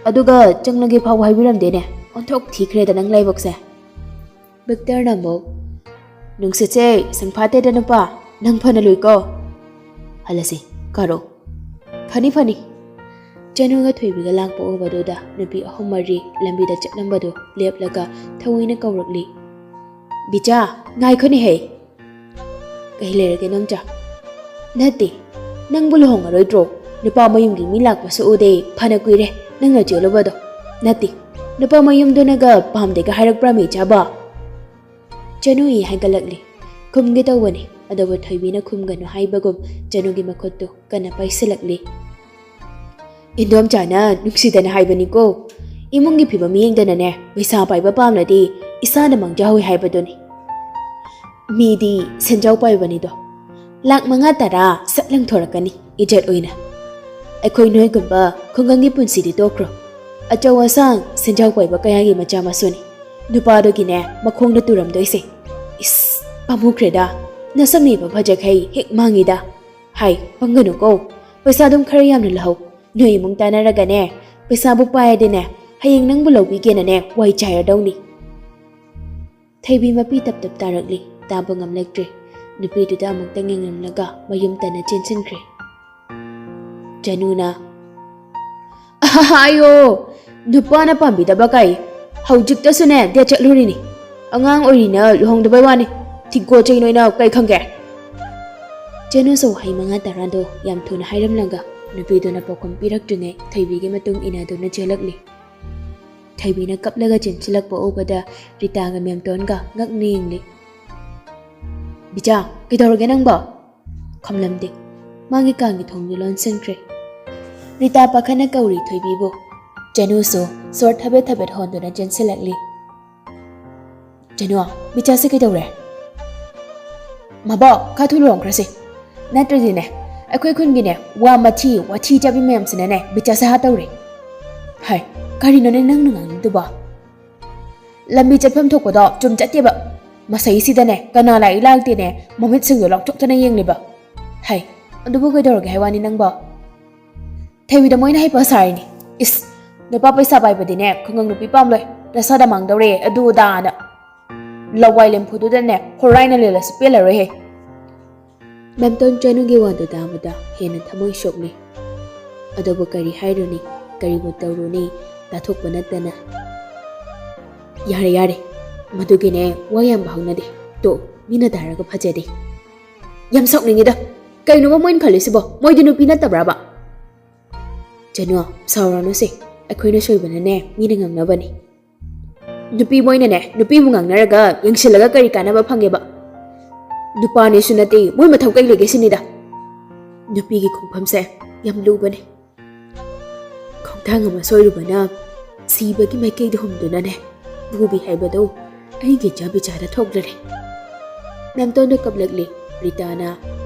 ꯑꯗꯨꯒ ꯆꯪꯂꯒꯦ ꯐꯥꯎꯕ ꯍꯥꯏꯕꯤꯔꯝꯗꯦꯅꯦ꯫ ꯑꯣꯟꯊꯣꯛ ꯊꯤꯈ꯭ꯔꯦꯗ ꯅꯪ ꯂꯥꯏꯕꯛꯁꯦ꯫" ꯚꯤꯛꯇꯔꯅ ꯑꯃꯨꯛ, "ꯅꯨꯡꯁꯤꯠꯁꯦ ꯏꯁꯪ ꯐꯥꯠꯇꯦꯗ ꯅꯨꯄꯥ, ꯅꯪ ꯐꯅ ꯂꯨꯏꯀꯣ꯫" "ꯍꯜꯂꯁꯤ, ꯀꯥꯔꯣ꯫ ꯐꯅꯤ, ꯐꯅꯤ꯫ ꯆꯅꯨꯒ ꯊꯣꯏꯕꯤꯒ ꯂꯥꯛꯄ ꯎꯕꯗꯨꯗ ꯅꯨꯄꯤ ꯑꯍꯨꯝ ꯃꯔꯤ ꯂꯝꯕꯤꯗ ꯆꯠꯂꯝꯕꯗꯨ ꯂꯦꯞꯂꯒ ꯊꯑꯣꯏꯅ ꯀꯧꯔꯛꯂꯤ꯫ "ꯕꯤꯆꯥ, ꯉꯥꯏꯈꯣꯅꯦꯍꯦ!" "ꯀꯩ ꯂꯩꯔꯒꯦ ꯅꯣꯝꯆꯥ?" "ꯅꯠꯇꯦ, ꯅꯪꯕꯨ ꯂꯨꯍꯣꯡꯉꯔꯣꯏꯗ꯭ꯔꯣ? ꯅꯨꯄꯥ ꯃꯌꯨꯝꯒꯤ ꯃꯤ ꯂꯥꯛꯄꯁꯨ ꯎꯗꯦ, ꯐꯅ ꯀꯨꯏꯔꯦ ꯅꯪꯅ ꯆꯦꯜꯂꯨꯕꯗꯣ꯫ ꯅꯠꯇꯦ, ꯅꯨꯄꯥ ꯃꯌꯨꯝꯗꯨꯅꯒ ꯄꯥꯝꯗꯦꯒ ꯍꯥꯏꯔꯛꯄ꯭ꯔꯥ ꯃꯤ ꯆꯥꯕ?" ꯆꯅꯨ ꯏ ꯍꯥꯏꯒꯠꯂꯛꯂꯤ꯫ ꯈꯨꯝꯒꯦ ꯇꯧꯕꯅꯤ, ꯑꯗꯨꯕꯨ ꯊꯣꯏꯕꯤꯅ ꯈꯨꯝꯒꯅꯨ ꯍꯥꯏꯕꯒꯨꯝ ꯆꯅꯨꯒꯤ ꯃꯈꯨꯠꯇꯨ ꯀꯟꯅ ꯄꯥꯏꯁꯤꯜꯂꯛꯂꯤ꯫ "ꯏꯟꯗꯣꯝꯆꯥꯅ ꯅꯨꯡꯁꯤꯗꯅ ꯍꯥꯏꯕꯅꯤꯀꯣ, ꯏꯃꯨꯡꯒꯤ ꯐꯤꯕꯝ ꯌꯦꯡꯗꯅꯅꯦ ꯄꯩꯁꯥ ꯄꯥꯏꯕ ꯄꯥꯝꯂꯗꯤ ꯏꯁꯥꯅ ꯃꯥꯡꯖꯍꯧꯏ ꯍꯥꯏꯕꯗꯨꯅꯤ꯫ ꯃꯤꯗꯤ ꯁꯦꯟꯖꯥꯎ ꯄꯥꯏꯕꯅꯤꯗꯣ, ꯂꯥꯛ ꯃꯉꯥ ꯇꯔꯥ ꯁꯠ ꯂꯪꯊꯣꯔꯛꯀꯅꯤ ꯏꯖꯠ ꯑꯣꯏꯅ꯫ ꯑꯩꯈꯣꯏ ꯅꯣꯏꯒꯨꯝꯕ ꯈꯨꯡꯒꯪꯒꯤ ꯄꯨꯟꯁꯤꯗꯤ ꯇꯣꯛꯈ꯭ꯔꯣ, ꯑꯆꯧ ꯑꯁꯥꯡ ꯁꯦꯟꯖꯥꯎ ꯄꯥꯏꯕ ꯀꯌꯥꯒꯤ ꯃꯆꯥ ꯃꯁꯨꯅꯤ ꯅꯨꯄꯥꯗꯨꯒꯤꯅꯦ ꯃꯈꯣꯡꯗ ꯇꯨꯔꯝꯗꯣꯏꯁꯦ꯫ ꯏꯁ, ꯄꯥꯝꯃꯨꯈ꯭ꯔꯦꯗ, ꯅꯁꯝ ꯅꯦꯝꯕ ꯐꯖꯈꯩ ꯍꯦꯛ ꯃꯥꯡꯉꯤꯗ꯫ ꯍꯥꯏ, ꯄꯪꯒꯅꯨꯀꯣ, ꯄꯩꯁꯥ ꯑꯗꯨꯝ ꯈꯔ ꯌꯥꯝꯅ ꯂꯧꯍꯧ꯫ ꯅꯣꯏ ꯏꯃꯨꯡ ꯇꯥꯟꯅꯔꯒꯅꯦ, ꯄꯩꯁꯥꯕꯨ ꯄꯥꯏꯔꯗꯤꯅꯦ, ꯍꯌꯦꯡ ꯅꯪꯕꯨ ꯂꯧꯕꯤꯒꯦꯅꯅꯦ ꯋꯥꯏ ꯆꯥꯏꯔꯗꯧꯅꯤ꯫" ꯊꯩꯕꯤ ꯃꯄꯤ ꯇꯞ ꯇꯞ ꯇꯥꯔꯛꯂꯤ, ꯇꯥꯕ ꯉꯝꯂꯛꯇ꯭ꯔꯦ꯫ ꯅꯨꯄꯤꯗꯨꯗ ꯑꯃꯨꯛꯇꯪ ꯌꯦꯡꯂꯝꯂꯒ ꯃꯌꯨꯝ ꯇꯟꯅ ꯆꯦꯟꯁꯤꯟꯈ꯭ꯔꯦ꯫ ꯆꯅꯨꯅ, "ꯑꯍꯥꯍꯥ, ꯑꯌꯣ! ꯅꯨꯄꯥꯅ ꯄꯥꯝꯕꯤꯗꯕ ꯀꯥꯏ꯫ ꯍꯧꯖꯤꯛꯇꯁꯨꯅꯦ date ꯆꯠꯂꯨꯔꯤꯅꯤ꯫ ꯑꯉꯥꯡ ꯑꯣꯏꯔꯤꯅ ꯂꯨꯍꯣꯡꯗꯕꯩ ꯋꯥꯅꯤ꯫ ꯊꯤꯒꯣ ꯆꯩ ꯅꯣꯏꯅ ꯀꯩ ꯈꯪꯒꯦ?" ꯆꯅꯨꯁꯨ ꯋꯥꯍꯩ ꯃꯉꯥ ꯇꯔꯥꯗꯣ ꯌꯥꯝ ꯊꯨꯅ ꯍꯥꯏꯔꯝꯂꯒ ꯅꯨꯄꯤꯗꯨꯅ ꯄꯥꯎꯈꯨꯝ ꯄꯤꯔꯛꯇ꯭ꯔꯤꯉꯩ ꯊꯣꯏꯕꯤꯒꯤ ꯃꯇꯨꯡ ꯏꯟꯅꯗꯨꯅ ꯆꯦꯜꯂꯛꯂꯤ꯫ ꯊꯣꯏꯕꯤꯅ ꯀꯞꯂꯒ ꯆꯦꯟꯁꯤꯜꯂꯛꯄ ꯎꯕꯗ ꯔꯤꯇꯥꯒ ꯃꯦꯝꯇꯣꯟꯒ ꯉꯛꯅ ꯌꯦꯡꯂꯤ꯫ "ꯕꯤꯆꯥ, ꯀꯩꯗꯧꯔꯒꯦ ꯅꯪꯕꯣ?" ꯈꯨꯝꯂꯝꯗꯦ꯫ ꯃꯥꯒꯤ ꯀꯥꯒꯤ ꯊꯣꯡꯗꯨ ꯂꯣꯟꯁꯤꯟꯈ꯭ꯔꯦ꯫ ꯔꯤꯇꯥ ꯄꯥꯈꯠꯅ ꯀꯧꯔꯤ ꯊꯣꯏꯕꯤꯕꯨ꯫ ꯆꯅꯨꯁꯨ ꯁꯣꯔ ꯊꯕꯦꯠ ꯊꯕꯦꯠ ꯍꯣꯟꯗꯨꯅ ꯆꯦꯟꯁꯤꯜꯂꯛꯂꯤ꯫ "ꯆꯅꯨ, ꯕꯤꯆꯥꯁꯦ ꯀꯩꯗꯧꯔꯦ?" "ꯃꯕꯣꯛ, ꯈꯔ ꯊꯨ ꯂꯨꯍꯣꯡꯈ꯭ꯔꯁꯤ꯫ ꯅꯠꯇ꯭ꯔꯗꯤꯅꯦ, ꯑꯩꯈꯣꯏ ꯈꯨꯟꯒꯤꯅꯦ ꯋꯥ ꯃꯊꯤ, ꯋꯥꯊꯤ ꯆꯥꯕꯤ ꯃꯌꯥꯝꯁꯤꯅꯅꯦ ꯕꯤꯆꯥꯁꯦ ꯍꯥꯠꯇꯧꯔꯦ꯫" "ꯍꯥꯏ, ꯀꯔꯤꯅꯣꯅꯦ ꯅꯪꯅ ꯉꯥꯡꯅꯤꯡꯗꯨꯕꯣ?" "ꯂꯝꯕꯤ ꯆꯠꯐꯝ ꯊꯣꯛꯄꯗꯣ ꯆꯨꯝ ꯆꯠꯇꯦꯕ꯫ ꯃꯁꯩꯁꯤꯗꯅꯦ ꯀꯅꯥ ꯂꯥꯛꯏ ꯂꯥꯛꯇꯦꯅꯦ ꯃꯃꯤꯠꯁꯤꯡꯗꯣ ꯂꯥꯎꯊꯣꯛꯇꯅ ꯌꯦꯡꯂꯤꯕ꯫ ꯍꯩ, ꯑꯗꯨꯕꯨ ꯀꯩꯗꯧꯔꯒꯦ ꯍꯥꯏ ꯋꯥꯅꯤ ꯅꯪꯕꯣ?" ꯊꯣꯏꯕꯤꯗ ꯃꯣꯏꯅ ꯍꯩꯄꯥ ꯁꯥꯔꯤꯅꯤ꯫ ꯏꯁ, ꯅꯨꯄꯥ ꯄꯩꯁꯥ ꯄꯥꯏꯕꯗꯤꯅꯦ ꯈꯨꯡꯒꯪ ꯅꯨꯄꯤ ꯄꯥꯝꯂꯣꯏ, ꯅꯁꯥꯗ ꯃꯥꯡꯗꯧꯔꯦ ꯑꯗꯨ ꯑꯗꯥꯅ꯫ ꯂꯋꯥꯏ ꯂꯦꯝꯐꯨꯗꯨꯗꯅꯦ ꯍꯣꯔꯥꯏꯅ ꯂꯦꯜꯂꯁꯨ ꯄꯦꯜꯂꯔꯣꯏꯍꯦ꯫ ꯃꯦꯝꯇꯣꯟ ꯆꯅꯨꯒꯤ ꯋꯥꯗꯨ ꯇꯥꯕꯗ ꯍꯦꯟꯅ ꯊꯃꯣꯏ ꯁꯣꯛꯂꯤ꯫ ꯑꯗꯨꯕꯨ ꯀꯔꯤ ꯍꯥꯏꯔꯨꯅꯤ, ꯀꯔꯤꯕꯨ ꯇꯧꯔꯨꯅꯤ, ꯇꯥꯊꯣꯛꯄ ꯅꯠꯇꯅ꯫ "ꯌꯥꯔꯦ, ꯌꯥꯔꯦ, ꯃꯗꯨꯒꯤꯅꯦ ꯋꯥ ꯌꯥꯝꯕ ꯍꯧꯅꯗꯦ꯫ ꯇꯣ, ꯃꯤꯅ ꯇꯥꯔꯒ ꯐꯖꯗꯦ꯫ ꯌꯥꯝ ꯁꯥꯎꯅꯤꯡꯉꯤꯗ꯫ ꯀꯩꯅꯣꯕ ꯃꯣꯏꯅ ꯈꯜꯂꯤꯁꯤꯕꯣ? ꯃꯣꯏꯗꯤ ꯅꯨꯄꯤ ꯅꯠꯇꯕ꯭ꯔꯕ?" "ꯆꯅꯨ, ꯁꯥꯎꯔꯅꯨꯁꯦ꯫ ꯑꯩꯈꯣꯏꯅ ꯁꯣꯏꯕꯅꯅꯦ ꯃꯤꯅ ꯉꯥꯡꯅꯕꯅꯤ꯫ ꯅꯨꯄꯤ ꯃꯣꯏꯅꯅꯦ ꯅꯨꯄꯤꯕꯨ ꯉꯥꯡꯅꯔꯒ ꯌꯦꯡꯁꯤꯜꯂꯒ ꯀꯔꯤ ꯀꯥꯟꯅꯕ ꯐꯪꯒꯦꯕ? ꯅꯨꯄꯥꯅꯤꯁꯨ ꯅꯠꯇꯦ, ꯃꯣꯏ ꯃꯊꯧ ꯀꯩ ꯂꯩꯒꯦ ꯁꯤꯅꯤꯗ꯫ ꯅꯨꯄꯤꯒꯤ ꯈꯣꯡꯐꯝꯁꯦ ꯌꯥꯝ ꯂꯨꯕꯅꯦ꯫ ꯈꯣꯡꯊꯥꯡ ꯑꯃ ꯁꯣꯏꯔꯨꯕꯅ ꯁꯤꯕꯒꯤ ꯃꯥꯏꯀꯩꯗ ꯍꯨꯝꯗꯨꯅꯅꯦ ꯄꯨꯕꯤ ꯍꯥꯏꯕꯗꯣ ꯑꯩꯒꯤ ꯏꯆꯥ ꯕꯤꯆꯥꯗ ꯊꯣꯛꯂꯔꯦ꯫" ꯃꯦꯝꯇꯣꯟꯗ ꯀꯞꯂꯛꯂꯤ꯫ ꯔꯤꯇꯥꯅ,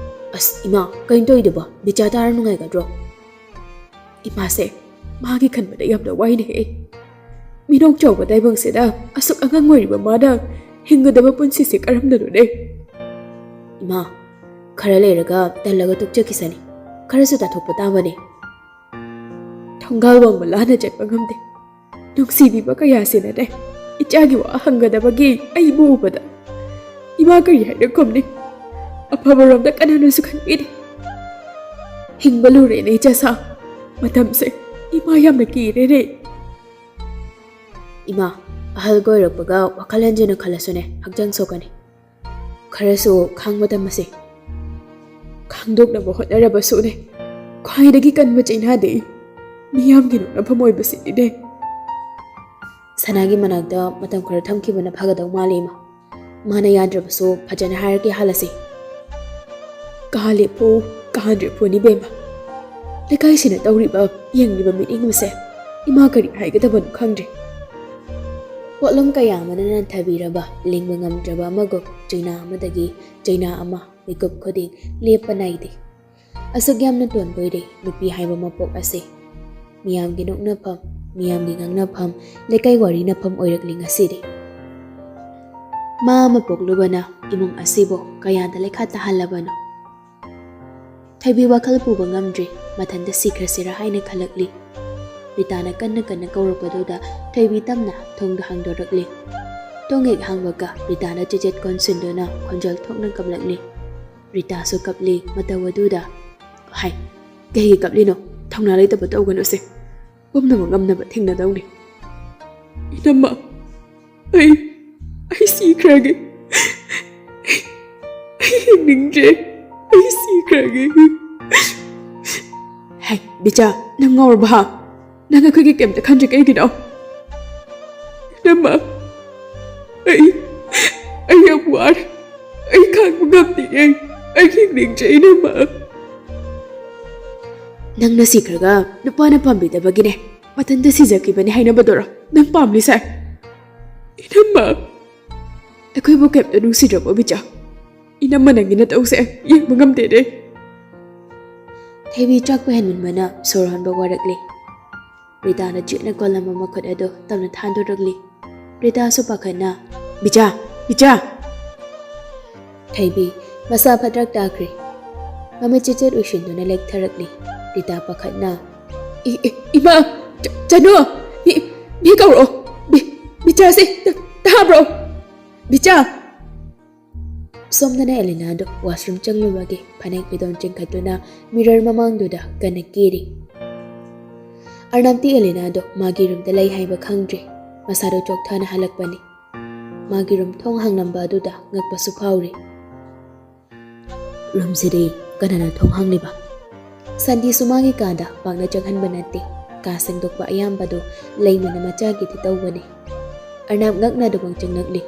"ꯑꯁ ꯏꯃꯥ, ꯀꯩꯅꯣ ꯇꯧꯔꯤꯗꯨꯕꯣ? ꯕꯤꯆꯥ ꯇꯥꯔ ꯅꯨꯡꯉꯥꯏꯒꯗ꯭ꯔꯣ?" "ꯏꯃꯥꯁꯦ, ꯃꯥꯒꯤ ꯈꯟꯕꯗ ꯌꯥꯝꯅ ꯋꯥꯏꯅꯦꯍꯦ꯫ ꯃꯤꯅꯣꯛ ꯆꯥꯎꯕ ꯇꯥꯏꯕꯪꯁꯤꯗ ꯑꯁꯨꯛ ꯑꯉꯥꯡ ꯑꯣꯏꯔꯤꯕ ꯃꯥꯅ ꯍꯤꯡꯒꯗꯕ ꯄꯨꯟꯁꯤꯁꯦ ꯀꯔꯝꯅꯅꯣꯅꯦ?" "ꯏꯃꯥ, ꯈꯔ ꯂꯩꯔꯒ ꯇꯜꯂꯒ ꯇꯣꯛꯆꯈꯤꯁꯅꯤ꯫ ꯈꯔꯁꯨ ꯇꯥꯊꯣꯛꯄ ꯇꯥꯕꯅꯦ꯫" ꯊꯣꯡꯒꯥꯜ ꯋꯥꯡꯃ ꯂꯥꯟꯅ ꯆꯠꯄ ꯉꯝꯗꯦ꯫ ꯅꯨꯡꯁꯤꯕꯤꯕ ꯀꯌꯥꯁꯤꯅꯅꯦ ꯏꯆꯥꯒꯤ ꯋꯥ ꯍꯪꯒꯗꯕꯒꯤ ꯑꯩꯕꯨ ꯎꯕꯗ ꯏꯃꯥ ꯀꯔꯤ ꯍꯥꯏꯅ ꯈꯨꯝꯅꯤ? ꯑꯐꯕꯔꯣꯝꯗ ꯀꯅꯥꯅꯁꯨ ꯈꯟꯕꯤꯗꯦ꯫ ꯍꯤꯡꯕ ꯂꯨꯔꯦꯅꯦ ꯏꯆꯥꯁꯥ꯫ ꯃꯇꯝꯁꯦ ꯏꯃꯥ ꯌꯥꯝꯅ ꯀꯤꯔꯦꯅꯦ꯫ "ꯏꯃꯥ, ꯑꯍꯜꯒ ꯑꯣꯏꯔꯛꯄꯒ ꯋꯥꯈꯜ ꯍꯟꯖꯤꯟꯅ ꯈꯜꯂꯁꯨꯅꯦ ꯍꯛꯆꯥꯡ ꯁꯣꯛꯀꯅꯤ꯫ ꯈꯔꯁꯨ ꯈꯥꯡꯕ ꯇꯝꯃꯁꯦ꯫ ꯈꯥꯡꯗꯣꯛꯅꯕ ꯍꯣꯠꯅꯔꯕꯁꯨꯅꯦ ꯈ꯭ꯋꯥꯏꯗꯒꯤ ꯀꯟꯕ ꯆꯩꯅꯥꯗꯤ ꯃꯤꯌꯥꯝꯒꯤ ꯅꯣꯛꯅꯐꯝ ꯑꯣꯏꯕꯁꯤꯅꯤꯅꯦ꯫" ꯁꯅꯥꯒꯤ ꯃꯅꯥꯛꯇ ꯃꯇꯝ ꯈꯔ ꯊꯝꯈꯤꯕꯅ ꯐꯒꯗꯧ ꯃꯥꯜꯂꯦ ꯏꯃꯥ꯫ ꯃꯥꯅ ꯌꯥꯗ꯭ꯔꯕꯁꯨ ꯐꯖꯅ ꯍꯥꯏꯔꯒꯦ ꯍꯥꯜꯂꯁꯤ꯫ "ꯀꯥ ꯂꯦꯞꯄꯨ, ꯀꯥ ꯂꯦꯞꯄꯨꯅꯤ ꯕꯦꯝꯃ꯫ ꯂꯩꯀꯥꯏꯁꯤꯅ ꯇꯧꯔꯤꯕ, ꯌꯦꯡꯂꯤꯕ ꯃꯤꯠꯌꯦꯡ ꯑꯃꯁꯦ ꯏꯃꯥ ꯀꯔꯤ ꯍꯥꯏꯒꯗꯕꯅꯣ ꯈꯪꯗ꯭ꯔꯦ꯫" ꯄꯣꯠꯂꯝ ꯀꯌꯥ ꯑꯃꯅ ꯅꯟꯊꯕꯤꯔꯕ ꯂꯦꯡꯕ ꯉꯝꯗ꯭ꯔꯕ ꯑꯃꯒꯨꯝ ꯆꯩꯅꯥ ꯑꯃꯗꯒꯤ ꯆꯩꯅꯥ ꯑꯃ ꯃꯤꯀꯨꯞ ꯈꯨꯗꯤꯡ ꯂꯦꯞꯄ ꯅꯥꯏꯗꯦ꯫ ꯑꯁꯨꯛ ꯌꯥꯝꯅ ꯇꯣꯟꯕ ꯑꯣꯏꯔꯦ ꯅꯨꯄꯤ ꯍꯥꯏꯕ ꯃꯄꯣꯛ ꯑꯁꯦ꯫ ꯃꯤꯌꯥꯝꯒꯤ ꯅꯣꯛꯅꯐꯝ, ꯃꯤꯌꯥꯝꯒꯤ ꯉꯥꯡꯅꯐꯝ, ꯂꯩꯀꯥꯏ ꯋꯥꯔꯤꯅꯐꯝ ꯑꯣꯏꯔꯛꯂꯤ ꯉꯁꯤꯗꯤ꯫ ꯃꯥ ꯑꯃ ꯄꯣꯛꯂꯨꯕꯅ ꯏꯃꯨꯡ ꯑꯁꯤꯕꯨ ꯀꯌꯥꯗ ꯂꯩꯈꯥ ꯇꯥꯍꯜꯂꯕꯅꯣ? ꯊꯣꯏꯕꯤ ꯋꯥꯈꯜ ꯄꯨꯕ ꯉꯝꯗ꯭ꯔꯦ, ꯃꯊꯟꯇ ꯁꯤꯈ꯭ꯔꯁꯤꯔꯥ ꯍꯥꯏꯅ ꯈꯜꯂꯛꯂꯤ꯫ ꯔꯤꯇꯥꯅ ꯀꯟꯅ ꯀꯟꯅ ꯀꯧꯔꯛꯄꯗꯨꯗ ꯊꯣꯏꯕꯤ ꯇꯞꯅ ꯊꯣꯡꯗꯨ ꯍꯥꯡꯗꯣꯔꯛꯂꯤ꯫ ꯊꯣꯡ ꯍꯦꯛ ꯍꯥꯡꯕꯒ ꯔꯤꯇꯥꯅ ꯆꯦꯆꯦꯠ ꯀꯣꯟꯁꯤꯟꯗꯨꯅ ꯈꯣꯟꯖꯦꯜ ꯊꯣꯛꯅ ꯀꯞꯂꯛꯂꯤ꯫ ꯔꯤꯇꯥꯁꯨ ꯀꯞꯂꯤ ꯃꯇꯧ ꯑꯗꯨꯗ꯫ ꯍꯥꯏ, ꯀꯩꯒꯤ ꯀꯞꯂꯤꯅꯣ? ꯊꯧꯅꯥ ꯂꯩꯇꯕ ꯇꯧꯒꯅꯨꯁꯦ꯫ ꯄꯨꯝꯅꯃꯛ ꯉꯝꯅꯕ ꯊꯦꯡꯅꯗꯧꯅꯤ꯫ ꯏꯅꯝꯃ, ꯑꯩ, ꯑꯩ ꯁꯤꯈ꯭ꯔꯒꯦ꯫ ꯑꯩ ꯍꯤꯡꯅꯤꯡꯗ꯭ꯔꯦ꯫ ꯑꯩ ꯁꯤꯈ꯭ꯔꯒꯦ꯫ ꯍꯦ, ꯕꯤꯆꯥ, ꯅꯪ ꯉꯥꯎꯔꯕ ꯍꯥ? ꯅꯪ ꯑꯩꯈꯣꯏꯒꯤ ꯀꯩꯝꯇ ꯈꯟꯗ꯭ꯔꯤ ꯀꯩꯒꯤꯅꯣ? ꯏꯅꯝꯃ, ꯑꯩ, ꯑꯩ ꯌꯥꯝ ꯋꯥꯔꯦ꯫ ꯑꯩ ꯈꯥꯡꯕ ꯉꯝꯗꯤꯌꯦ꯫ ꯑꯩ ꯍꯤꯡꯅꯤꯡꯗ꯭ꯔꯦ, ꯏꯅꯝꯃ꯫ ꯅꯪꯅ ꯁꯤꯈ꯭ꯔꯒ ꯅꯨꯄꯥꯅ ꯄꯥꯝꯕꯤꯗꯕꯒꯤꯅꯦ꯫ ꯃꯊꯟꯇ ꯁꯤꯖꯈꯤꯕꯅꯦ ꯍꯥꯏꯅꯕꯗꯨꯔꯣ ꯅꯪ ꯄꯥꯝꯂꯤꯁꯦ? ꯏꯅꯝꯃ, ꯑꯩꯈꯣꯏꯕꯨ ꯀꯩꯝꯇ ꯅꯨꯡꯁꯤꯗ꯭ꯔꯕꯣ, ꯕꯤꯆꯥ? ꯏꯅꯝꯃ, ꯅꯪꯒꯤ ꯅꯇꯧꯁꯦ ꯌꯦꯡꯕ ꯉꯝꯗꯦꯅꯦ꯫ ꯊꯣꯏꯕꯤ ꯆꯥꯛꯄ ꯍꯦꯟꯃꯟꯕꯅ ꯁꯣꯔ ꯍꯣꯟꯕ ꯋꯥꯔꯛꯂꯦ꯫ ꯔꯤꯇꯥꯅ ꯆꯦꯠꯅ ꯀꯣꯜꯂꯝꯕ ꯃꯈꯨꯠ ꯑꯗꯨ ꯇꯞꯅ ꯊꯥꯡꯗꯣꯔꯛꯂꯤ꯫ ꯔꯤꯇꯥꯁꯨ ꯄꯥꯈꯠꯅ, "ꯕꯤꯆꯥ! ꯕꯤꯆꯥ!" ꯊꯣꯏꯕꯤ ꯃꯁꯥ ꯐꯠꯇ꯭ꯔꯛ ꯇꯥꯈ꯭ꯔꯦ꯫ ꯃꯃꯤꯠ ꯆꯦꯠ ꯆꯦꯠ ꯎꯏꯁꯤꯟꯗꯨꯅ ꯂꯦꯛꯊꯔꯛꯂꯤ꯫ ꯔꯤꯇꯥ ꯄꯥꯈꯠꯅ, "ꯏ-, ꯏ-, ꯏꯃꯥ! ꯆ-, ꯆꯅꯨ! ꯃꯤ, ꯃꯤ ꯀꯧꯔꯛꯑꯣ! ꯕꯤ-, ꯕꯤꯆꯥꯁꯦ! ꯇ-, ꯇꯥꯕ꯭ꯔꯣ? ꯕꯤꯆꯥ!" ꯁꯣꯝꯗꯅ ꯑꯦꯂꯤꯅꯥꯗꯣ ꯋꯥꯁꯔꯨꯝ ꯆꯪꯂꯨꯕꯒꯤ ꯐꯅꯦꯛ ꯐꯤꯗꯣꯟ ꯆꯤꯡꯈꯠꯇꯨꯅ ꯃꯤꯔꯔ ꯃꯃꯥꯡꯗꯨꯗ ꯀꯟꯅ ꯀꯦꯔꯤ꯫ ꯑꯔꯅꯥꯞꯇꯤ ꯑꯦꯂꯤꯅꯥꯗꯣ ꯃꯥꯒꯤ ꯔꯨꯝꯗ ꯂꯩ ꯍꯥꯏꯕ ꯈꯪꯗ꯭ꯔꯤ꯫ ꯃꯁꯥꯗꯣ ꯆꯣꯛꯊꯅ ꯍꯜꯂꯛꯄꯅꯤ꯫ ꯃꯥꯒꯤ ꯔꯨꯝ ꯊꯣꯡ ꯍꯥꯡꯂꯝꯕ ꯑꯗꯨꯗ ꯉꯛꯄꯁꯨ ꯐꯥꯎꯔꯤ꯫ ꯔꯨꯝꯁꯤꯗꯤ ꯀꯅꯥꯅ ꯊꯣꯡ ꯍꯥꯡꯂꯤꯕ? ꯁꯟꯗꯤꯁꯨ ꯃꯥꯒꯤ ꯀꯥꯗ ꯄꯥꯛꯅ ꯆꯪꯍꯟꯕ ꯅꯠꯇꯦ꯫ ꯀꯥ ꯁꯦꯡꯗꯣꯛꯄ ꯑꯌꯥꯝꯕꯗꯨ ꯂꯩꯃꯅ ꯃꯆꯥꯒꯤꯗꯤ ꯇꯧꯕꯅꯤ꯫ ꯑꯔꯅꯥꯞ ꯉꯛꯅ ꯑꯗꯨꯃꯛ ꯆꯪꯂꯛꯂꯤ꯫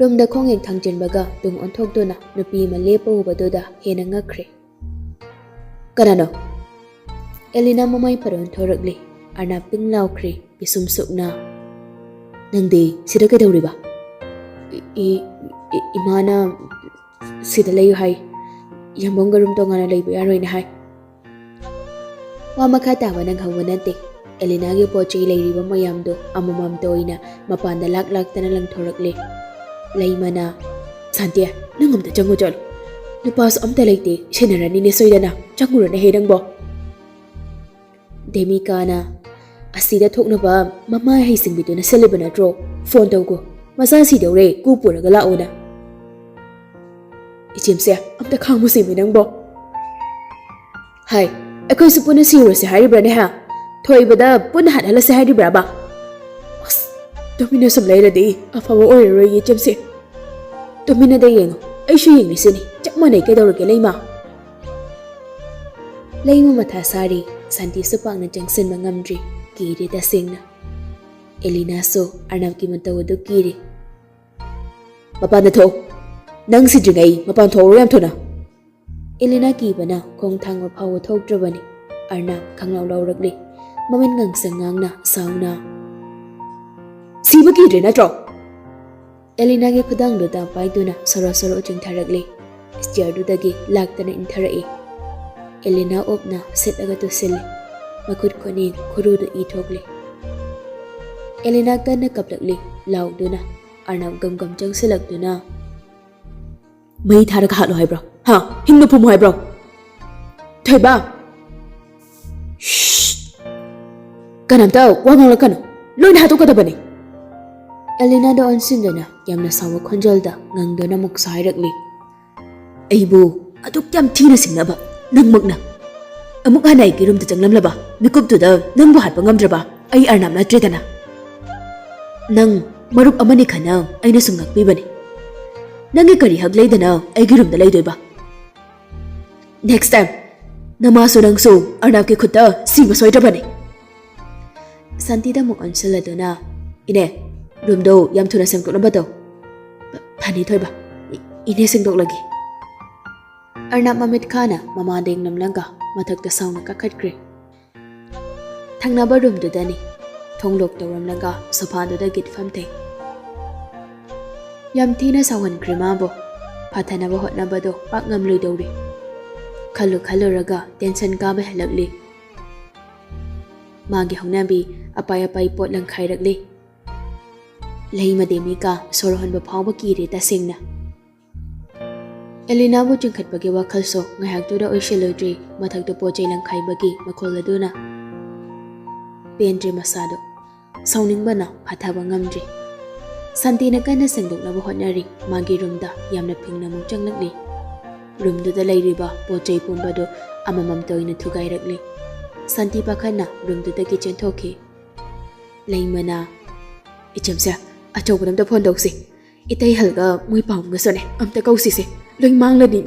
ꯔꯨꯝꯗ ꯈꯣꯡꯌꯦꯡ ꯊꯥꯡꯖꯤꯟꯕꯒ ꯇꯨꯡ ꯑꯣꯟꯊꯣꯛꯇꯨꯅ ꯅꯨꯄꯤ ꯑꯃ ꯂꯦꯞꯄ ꯎꯕꯗꯨꯗ ꯍꯦꯟꯅ ꯉꯛꯈ꯭ꯔꯦ꯫ "ꯀꯅꯥꯅꯣ?" ꯑꯦꯂꯤꯅꯥ ꯃꯃꯥꯏ ꯐꯔꯣꯟ ꯊꯣꯔꯛꯂꯤ꯫ ꯑꯔꯅꯥꯞ ꯄꯤꯡ ꯂꯥꯎꯈ꯭ꯔꯦ, ꯄꯤꯁꯨꯝ ꯁꯨꯛꯅ꯫ "ꯅꯪꯗꯤ ꯁꯤꯗ ꯀꯩꯗꯧꯔꯤꯕ?" "ꯏ-, ꯏ-, ꯏ-, ꯏꯃꯥꯅ ꯁꯤꯗ ꯂꯩꯌꯨ ꯍꯥꯏ꯫ ꯌꯥꯝꯕꯝꯒ ꯔꯨꯝ ꯇꯣꯉꯥꯟꯅ ꯂꯩꯕ ꯌꯥꯔꯣꯏꯅ ꯍꯥꯏ꯫" ꯋꯥ ꯃꯈꯥ ꯇꯥꯕ ꯅꯪꯍꯧꯕ ꯅꯠꯇꯦ꯫ ꯑꯦꯂꯤꯅꯥꯒꯤ ꯄꯣꯠ ꯆꯩ ꯂꯩꯔꯤꯕ ꯃꯌꯥꯝꯗꯨ ꯑꯃꯃꯝꯇ ꯑꯣꯏꯅ ꯃꯄꯥꯟꯗ ꯂꯥꯛ ꯂꯥꯛꯇꯅ ꯂꯪꯊꯣꯔꯛꯂꯦ꯫ ꯂꯩꯃꯅ, "ꯁꯥꯟꯇꯤ, ꯅꯪ ꯑꯝꯇ ꯆꯪꯉꯨ ꯆꯠꯂꯨ꯫ ꯅꯨꯄꯥꯁꯨ ꯑꯝꯇ ꯂꯩꯇꯦ, ꯁꯤꯟꯅꯔꯅꯤꯅꯦ ꯁꯣꯏꯗꯅ꯫ ꯆꯪꯉꯨꯔꯅꯦ ꯍꯦ ꯅꯪꯕꯣ꯫" ꯗꯦꯃꯤꯀꯥꯅ, "ꯑꯁꯤꯗ ꯊꯣꯛꯅꯕ ꯃꯃꯥ ꯍꯩꯁꯤꯡꯕꯤꯗꯨꯅ ꯁꯤꯜꯂꯤꯕ ꯅꯠꯇ꯭ꯔꯣ? ꯐꯣꯟ ꯇꯧꯒꯣ꯫ ꯃꯆꯥ ꯁꯤꯗꯧꯔꯦ, ꯀꯨ ꯄꯨꯔꯒ ꯂꯥꯛꯑꯣꯅ꯫" ꯏꯆꯦꯝꯁꯦ, ꯑꯝꯇ ꯈꯥꯡꯉꯨꯁꯦꯃꯤ ꯅꯪꯕꯣ꯫ ꯍꯥꯏ, ꯑꯩꯈꯣꯏꯁꯨ ꯄꯨꯟꯅ ꯁꯤꯔꯨꯔꯁꯦ ꯍꯥꯏꯔꯤꯕ꯭ꯔꯥꯅꯦ ꯍꯥ? ꯊꯣꯏꯕꯗ ꯄꯨꯟꯅ ꯍꯥꯠꯍꯜꯂꯁꯦ ꯍꯥꯏꯔꯤꯕ꯭ꯔꯥꯕ? ꯑꯁ, ꯇꯨꯃꯤꯟꯅ ꯁꯨꯝ ꯂꯩꯔꯗꯤ ꯑꯐꯕ ꯑꯣꯏꯔꯔꯣꯏ ꯏꯆꯦꯝꯁꯦ꯫ ꯇꯨꯃꯤꯟꯅꯗ ꯌꯦꯡꯉꯣ, ꯑꯩꯁꯨ ꯌꯦꯡꯂꯤꯁꯤꯅꯤ, ꯆꯞ ꯃꯥꯟꯅꯩ꯫ ꯀꯩꯗꯧꯔꯒꯦ ꯂꯩꯃ? ꯂꯩꯃ ꯃꯊꯥ ꯁꯥꯔꯤ, ꯁꯥꯟꯇꯤꯁꯨ ꯄꯥꯛꯅ ꯆꯪꯁꯤꯟꯕ ꯉꯝꯗ꯭ꯔꯤ, ꯀꯤꯔꯦ ꯇꯁꯦꯡꯅ꯫ ꯑꯦꯂꯤꯅꯥꯁꯨ ꯑꯔꯅꯕꯀꯤ ꯃꯇꯧ ꯑꯗꯨ ꯀꯤꯔꯦ꯫ ꯃꯄꯥꯟꯗ ꯊꯣꯛꯎ꯫ ꯅꯪ ꯁꯤꯗ꯭ꯔꯤꯉꯩ ꯃꯄꯥꯟ ꯊꯣꯛꯍꯧꯔꯣ ꯌꯥꯝ ꯊꯨꯅ꯫ ꯑꯦꯂꯤꯅꯥ ꯀꯤꯕꯅ ꯈꯣꯡ ꯊꯥꯡꯕ ꯐꯥꯎꯕ ꯊꯣꯛꯇ꯭ꯔꯕꯅꯤ꯫ ꯑꯔꯅꯕ ꯈꯪꯂꯥꯎ ꯂꯥꯎꯔꯛꯂꯤ꯫ ꯃꯃꯤꯠ ꯉꯥꯡꯁꯪ ꯉꯥꯡꯅ ꯁꯥꯎꯅ, "ꯁꯤꯕ ꯀꯤꯗ꯭ꯔꯦ ꯅꯠꯇ꯭ꯔꯣ?" ꯑꯦꯂꯤꯅꯥꯒꯤ ꯈꯨꯗꯥꯡꯗꯨꯗ ꯄꯥꯏꯗꯨꯅ ꯁꯣꯔꯣ ꯁꯣꯔꯣ ꯆꯤꯡꯊꯔꯛꯂꯤ꯫ ꯁ꯭ꯇꯤꯌꯔꯗꯨꯗꯒꯤ ꯂꯥꯛꯇꯅ ꯏꯟꯊꯔꯛꯏ꯫ ꯑꯦꯂꯤꯅꯥ ꯑꯣꯞꯅ ꯁꯤꯠꯂꯒ ꯇꯨꯁꯤꯜꯂꯤ꯫ ꯃꯈꯨꯠ ꯈꯨꯅꯤꯡ ꯈꯨꯔꯨꯗ ꯏ ꯊꯣꯛꯂꯤ꯫ ꯑꯦꯂꯤꯅꯥ ꯀꯟꯅ ꯀꯞꯂꯛꯂꯤ꯫ ꯂꯥꯎꯗꯨꯅ ꯑꯔꯅꯕ ꯒꯝ ꯒꯝ ꯆꯪꯁꯤꯜꯂꯛꯇꯨꯅ, "ꯃꯩ ꯊꯥꯔꯒ ꯍꯥꯠꯂꯣ ꯍꯥꯏꯕ꯭ꯔꯣ? ꯍꯥ? ꯍꯤꯡꯅ ꯐꯨꯝꯃꯣ ꯍꯥꯏꯕ꯭ꯔꯣ? ꯊꯣꯏꯕ!" "ꯁ꯭ꯁ! ꯀꯅꯥꯝꯇ ꯋꯥ ꯉꯥꯡꯂꯛꯀꯅꯨ꯫ ꯂꯣꯏꯅ ꯍꯥꯠꯇꯣꯛꯀꯗꯕꯅꯤ!" ꯑꯦꯂꯤꯅꯥꯗ ꯑꯣꯟꯁꯤꯟꯗꯨꯅ ꯌꯥꯝꯅ ꯁꯥꯎꯕ ꯈꯣꯟꯖꯦꯜꯗ ꯉꯪꯗꯨꯅ ꯑꯃꯨꯛꯁꯨ ꯍꯥꯏꯔꯛꯂꯤ꯫ "ꯑꯩꯕꯨ ꯑꯗꯨꯛ ꯌꯥꯝ ꯊꯤꯅ ꯁꯤꯡꯅꯕ ꯅꯪꯃꯛꯅ ꯑꯃꯨꯛ ꯍꯟꯅ ꯑꯩꯒꯤ ꯔꯨꯝꯗ ꯆꯪꯂꯝꯂꯕ, ꯃꯤꯀꯨꯞꯇꯨꯗ ꯅꯪꯕꯨ ꯍꯥꯠꯄ ꯉꯝꯗ꯭ꯔꯕ ꯑꯩ ꯑꯔꯅꯕ ꯅꯠꯇ꯭ꯔꯦꯗꯅ꯫ ꯅꯪ ꯃꯔꯨꯞ ꯑꯃꯅꯤ ꯈꯟꯅ ꯑꯩꯅ ꯁꯨꯝ ꯉꯥꯛꯄꯤꯕꯅꯤ꯫ ꯅꯪꯒꯤ ꯀꯔꯤ ꯍꯛ ꯂꯩꯗꯅ ꯑꯩꯒꯤ ꯔꯨꯝꯗ ꯂꯩꯗꯣꯏꯕ? Next time ꯅꯃꯥꯁꯨ ꯅꯪꯁꯨ ꯑꯔꯅꯕꯀꯤ ꯈꯨꯠꯇ ꯁꯤꯕ ꯁꯣꯏꯗ꯭ꯔꯕꯅꯤ!" ꯁꯥꯟꯇꯤꯗ ꯑꯃꯨꯛ ꯑꯣꯟꯁꯤꯜꯂꯗꯨꯅ, "ꯏꯅꯦ, ꯔꯨꯝꯗꯣ ꯌꯥꯝ ꯊꯨꯅ ꯁꯦꯡꯗꯣꯛꯅꯕ ꯇꯧ꯫" "ꯐꯅꯤ ꯊꯣꯏꯕ, ꯏ-, ꯏꯅꯦ ꯁꯦꯡꯗꯣꯛꯂꯒꯦ꯫" ꯑꯔꯅꯕ ꯃꯃꯤꯠ ꯈꯥꯅ ꯃꯃꯥꯗ ꯌꯦꯡꯂꯝꯂꯒ ꯃꯊꯛꯇ ꯁꯥꯎꯅ ꯀꯥꯈꯠꯈ꯭ꯔꯦ꯫ ꯊꯪꯅꯕ ꯔꯨꯝꯗꯨꯗꯅꯤ꯫ ꯊꯣꯡ ꯂꯣꯛ ꯇꯧꯔꯝꯂꯒ ꯁꯣꯐꯥꯗꯨꯗ ꯒꯤꯠ ꯐꯝꯊꯩ꯫ ꯌꯥꯝ ꯊꯤꯅ ꯁꯥꯎꯍꯟꯈ꯭ꯔꯦ ꯃꯥꯕꯨ꯫ ꯐꯥꯊꯅꯕ ꯍꯣꯠꯅꯕꯗꯣ ꯄꯥꯛ ꯉꯝꯂꯣꯏꯗꯧꯔꯤ꯫ ꯈꯜꯂꯨ ꯈꯜꯂꯨꯔꯒ ꯇꯦꯟꯁꯟ ꯀꯥꯕ ꯍꯦꯜꯂꯛꯂꯤ꯫ ꯃꯥꯒꯤ ꯍꯧꯅꯕꯤ ꯑꯄꯥꯏ ꯑꯄꯥꯏ ꯄꯣꯠ ꯂꯪꯈꯥꯏꯔꯛꯂꯤ꯫ ꯂꯩꯃ ꯗꯦꯃꯤꯀꯥ ꯁꯣꯔ ꯍꯣꯟꯕ ꯐꯥꯎꯕ ꯀꯤꯔꯦ ꯇꯁꯦꯡꯅ꯫ ꯑꯦꯂꯤꯅꯥꯕꯨ ꯆꯤꯡꯈꯠꯄꯒꯤ ꯋꯥꯈꯜꯁꯨ ꯉꯥꯏꯍꯥꯛꯇꯨꯗ ꯑꯣꯏꯁꯤꯜꯂꯨꯗ꯭ꯔꯤ, ꯃꯊꯛꯇ ꯄꯣꯠ ꯆꯩ ꯂꯪꯈꯥꯏꯕꯒꯤ ꯃꯈꯣꯜ ꯑꯗꯨꯅ꯫ ꯄꯦꯟꯗ꯭ꯔꯦ ꯃꯁꯥꯗꯣ꯫ ꯁꯥꯎꯅꯤꯡꯕꯅ ꯐꯥꯊꯕ ꯉꯝꯗ꯭ꯔꯤ꯫ ꯁꯥꯟꯇꯤꯅ ꯀꯟꯅ ꯁꯦꯡꯗꯣꯛꯅꯕ ꯍꯣꯠꯅꯔꯤ꯫ ꯃꯥꯒꯤ ꯔꯨꯝꯗ ꯌꯥꯝꯅ ꯐꯤꯡꯅ ꯑꯃꯨꯛ ꯆꯪꯂꯛꯂꯤ꯫ ꯔꯨꯝꯗꯨꯗ ꯂꯩꯔꯤꯕ ꯄꯣꯠ ꯆꯩ ꯄꯨꯝꯕꯗꯨ ꯑꯃꯃꯝꯇ ꯑꯣꯏꯅ ꯊꯨꯒꯥꯏꯔꯛꯂꯤ꯫ ꯁꯥꯟꯇꯤ ꯄꯥꯈꯠꯅ ꯔꯨꯝꯗꯨꯗꯒꯤ ꯆꯦꯟꯊꯣꯛꯈꯤ꯫ ꯂꯩꯃꯅ, "ꯏꯆꯦꯝꯁꯦ, ꯑꯆꯧꯕꯗ ꯑꯝꯇ ꯐꯣꯟ ꯇꯧꯁꯤ꯫ ꯏꯇꯩ ꯍꯜꯒ ꯃꯣꯏ ꯄꯥꯎ ꯑꯃꯁꯨꯅꯦ, ꯑꯝꯇ ꯀꯧꯁꯤꯁꯦ꯫ ꯂꯣꯏ ꯃꯥꯡꯂꯅꯤ꯫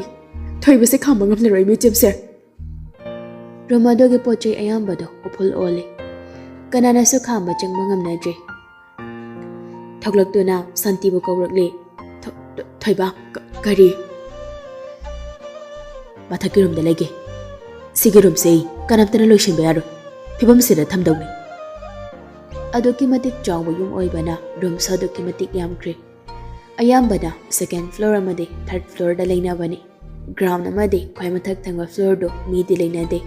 ꯊꯣꯏꯕꯁꯦ ꯈꯥꯝꯕ ꯉꯝꯂꯔꯣꯏ, ꯏꯆꯦꯝꯁꯦ꯫" ꯔꯨꯝ ꯑꯗꯨꯒꯤ ꯄꯣꯠ ꯆꯩ ꯑꯌꯥꯝꯕꯗꯣ ꯎꯐꯨꯜ ꯑꯣꯜꯂꯦ꯫ ꯀꯅꯥꯅꯁꯨ ꯈꯥꯝꯕ ꯆꯪꯕ ꯉꯝꯅꯗ꯭ꯔꯦ꯫ ꯊꯣꯛꯂꯛꯇꯨꯅ ꯁꯥꯟꯇꯤꯕꯨ ꯀꯧꯔꯛꯂꯦ꯫ "ꯊꯣ-, ꯊꯣ-, ꯊꯣꯏꯕ, ꯀ-, ꯀꯔꯤ?" "ꯃꯊꯛꯀꯤ ꯔꯨꯝꯗ ꯂꯩꯒꯦ꯫ ꯁꯤꯒꯤ ꯔꯨꯝꯁꯦ ꯀꯅꯥꯝꯇꯅ ꯂꯣꯏꯁꯤꯟꯕ ꯌꯥꯔꯣꯏ꯫ ꯐꯤꯕꯝꯁꯤꯗ ꯊꯝꯗꯧꯅꯤ꯫" ꯑꯗꯨꯛꯀꯤ ꯃꯇꯤꯛ ꯆꯥꯎꯕ ꯌꯨꯝ ꯑꯣꯏꯕꯅ ꯔꯨꯝꯁꯨ ꯑꯗꯨꯛꯀꯤ ꯃꯇꯤꯛ ꯌꯥꯝꯈ꯭ꯔꯦ꯫ ꯑꯌꯥꯝꯕꯅ second floor ꯑꯃꯗꯤ third floorꯗ ꯂꯩꯅꯕꯅꯤ꯫ Ground ꯑꯃꯗꯤ ꯈ꯭ꯋꯥꯏ ꯃꯊꯛ ꯊꯪꯕ floorꯗꯨ ꯃꯤꯗꯤ ꯂꯩꯅꯗꯦ꯫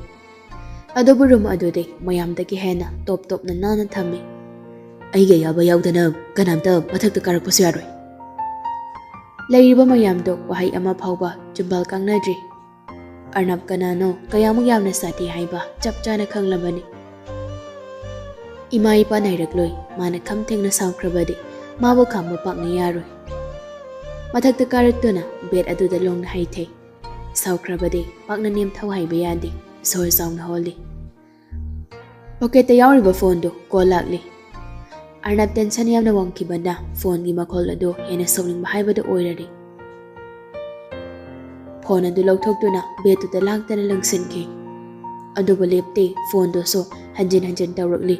ꯑꯗꯨꯕꯨ ꯔꯨꯝ ꯑꯗꯨꯗꯤ ꯃꯌꯥꯝꯗꯒꯤ ꯍꯦꯟꯅ ꯇꯣꯞ ꯇꯣꯞꯅ ꯅꯥꯟꯅ ꯊꯝꯃꯤ꯫ "ꯑꯩꯒꯤ ꯑꯌꯥꯕ ꯌꯥꯎꯗꯅ ꯀꯅꯥꯝꯇ ꯃꯊꯛꯇ ꯀꯥꯔꯛꯄꯁꯨ ꯌꯥꯔꯣꯏ꯫" ꯂꯩꯔꯤꯕ ꯃꯌꯥꯝꯗꯣ ꯋꯥꯍꯩ ꯑꯃ ꯐꯥꯎꯕ ꯆꯨꯝꯕꯥꯜ ꯀꯥꯡꯅꯗ꯭ꯔꯤ꯫ ꯑꯔꯅꯕ ꯀꯅꯥꯅꯣ, ꯀꯌꯥꯃꯨꯛ ꯌꯥꯝꯅ ꯁꯥꯊꯤ ꯍꯥꯏꯕ ꯆꯞ ꯆꯥꯅ ꯈꯪꯂꯕꯅꯤ꯫ ꯏꯃꯥ ꯏꯄꯥ ꯅꯥꯏꯔꯛꯂꯣꯏ, ꯃꯥꯅ ꯈꯝ ꯊꯦꯡꯅ ꯁꯥꯎꯈ꯭ꯔꯕꯗꯤ ꯃꯥꯕꯨ ꯈꯥꯝꯕ ꯄꯥꯛꯅ ꯌꯥꯔꯣꯏ꯫ ꯃꯊꯛꯇ ꯀꯥꯔꯛꯇꯨꯅ bed ꯑꯗꯨꯗ ꯂꯣꯡꯅ ꯍꯩꯊꯩ꯫ ꯁꯥꯎꯈ꯭ꯔꯕꯗꯤ ꯄꯥꯛꯅ ꯅꯦꯝꯊꯧ ꯍꯥꯏꯕ ꯌꯥꯗꯦ, ꯁꯣꯔ ꯆꯥꯎꯅ ꯍꯣꯜꯂꯤ꯫ Pocketꯇ ꯌꯥꯎꯔꯤꯕ phoneꯗꯨ call ꯂꯥꯛꯂꯤ꯫ ꯑꯔꯅꯕ tension ꯌꯥꯝꯅ ꯋꯥꯡꯈꯤꯕꯅ phoneꯒꯤ ꯃꯈꯣꯜ ꯑꯗꯨ ꯍꯦꯟꯅ ꯁꯥꯎꯅꯤꯡꯕ ꯍꯥꯏꯕꯗꯨ ꯑꯣꯏꯔꯔꯤ꯫ Phone ꯑꯗꯨ ꯂꯧꯊꯣꯛꯇꯨꯅ bedꯇꯨꯗ ꯂꯥꯡꯗꯅ ꯂꯪꯁꯤꯟꯈꯤ꯫ ꯑꯗꯨꯕꯨ ꯂꯦꯞꯇꯦ, phoneꯗꯨꯁꯨ ꯍꯟꯖꯤꯟ ꯍꯟꯖꯤꯟ ꯇꯧꯔꯛꯂꯤ꯫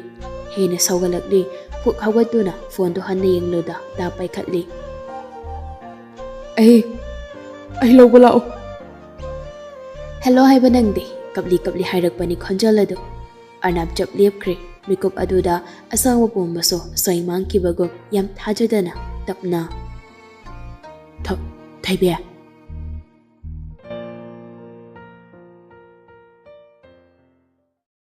ꯍꯦꯟꯅ ꯁꯥꯎꯒꯠꯂꯛꯂꯤ꯫ ꯐꯨꯛ ꯍꯧꯒꯠꯇꯨꯅ phoneꯗꯨ ꯍꯟꯅ ꯌꯦꯡꯂꯨꯗ ꯗꯥ ꯄꯥꯏꯈꯠꯂꯤ꯫ "ꯑꯩ, ꯑꯩ ꯂꯧꯕ ꯂꯥꯛꯑꯣ꯫" "Hello ꯍꯥꯏꯕ ꯅꯪꯗꯦ?" ꯀꯞꯂꯤ ꯀꯞꯂꯤ ꯍꯥꯏꯔꯛꯄꯅꯤ ꯈꯣꯟꯖꯦꯜ ꯑꯗꯨ꯫ ꯑꯔꯅꯕ ꯆꯞ ꯂꯦꯞꯈ꯭ꯔꯦ꯫ ꯃꯤꯀꯨꯞ ꯑꯗꯨꯗ ꯑꯁꯥꯡꯕ ꯄꯣꯝꯕꯁꯨ ꯁꯣꯏ ꯃꯥꯡꯈꯤꯕꯒꯨꯝ ꯌꯥꯝ ꯊꯥꯖꯗꯅ ꯇꯞꯅ, "ꯊ-, ꯊꯣꯏꯕꯤ,